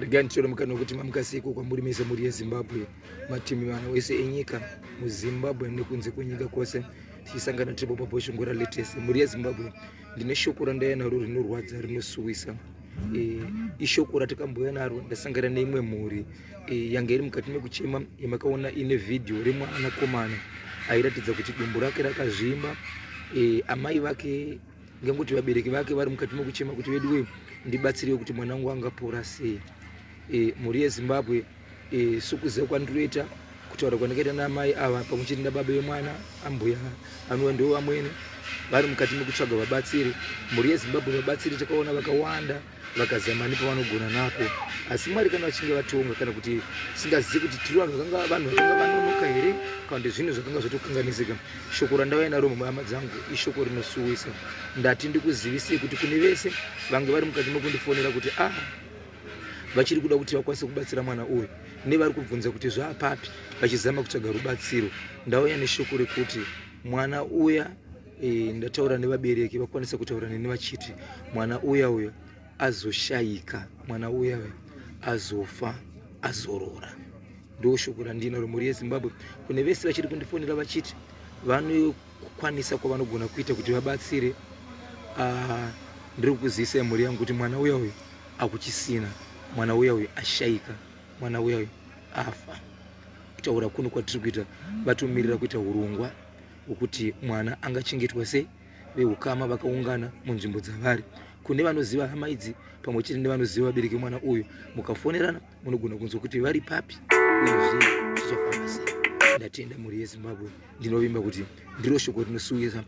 Regai nditore mukana wekuti mamuka seiko kwamuri mese mhuri yeZimbabwe, mativi mana wese enyika muZimbabwe nekunze kwenyika kwose, tichisangana tiripo paBoshongora Latest. Mhuri yeZimbabwe, ndine shoko randaiya naro rinorwadza, rinosuwisa. Ishoko ratakambouya naro. Ndasangana neimwe mhuri yanga iri mukati mekuchema, yamakaona ine vhidhiyo remwanakomana airatidza kuti dumbu rake rakazvimba. Amai vake, ngekuti vabereki vake vari mukati mekuchema kuti veduwe, ndibatsirewo kuti mwana wangu angapora sei. Mhuri yeZimbabwe, sokuziva kwandinoita, kutaura kwandakaita naamai ava pamwe chete nababa vemwana, ambuya anova ndo vamwene, vari mukati mekutsvaga vabatsiri. Mhuri yeZimbabwe, vabatsiri takaona vakawanda vakazama nepavanogona napo, asi Mwari kana vachinge vatonga, kana kuti singazivi kuti tiri vanhu vakanga vanhu vakanga vanonoka here, kana kuti zvinhu zvakanga zvatokanganisika. Shoko randauya naro, hama dzangu, ishoko rinosuwisa. Ndati ndikuzivisei kuti kune vese vange vari mukati mekundifonera kuti ah, vachiri kuda kuti vakwanise kubatsira mwana uyu, nevari kubvunza kuti zvaapapi, vachizama kutsvaga rubatsiro, ndauya neshoko rekuti mwana uya, ndataura nevabereki, vakwanisa kutaura neni vachiti mwana uya uya azoshayika, mwana uya uya azofa, azorora. Ndo shoko randinaro, mhuri yeZimbabwe. Kune vese vachiri kundifonera vachiti vanokwanisa kwavanogona kuita kuti vabatsire, ndiri kuzivisai mhuri yangu kuti mwana uya uyu akuchisina, mwana uya uyu ashayika, mwana uya uyu afa. Kutaura kuno kwatiri kuita, vatomirira kuita urongwa hwekuti mwana angachengetwa sei. Veukama vakaungana munzvimbo dzavari. Kune vanoziva hama idzi pamwe chete nevanoziva vabereki vemwana uyu, mukafonerana munogona kunzwa kuti vari papi, uyezve zvichafamba sei. Ndatenda, mhuri yeZimbabwe. Ndinovimba kuti ndiro shoko rinosuwisa.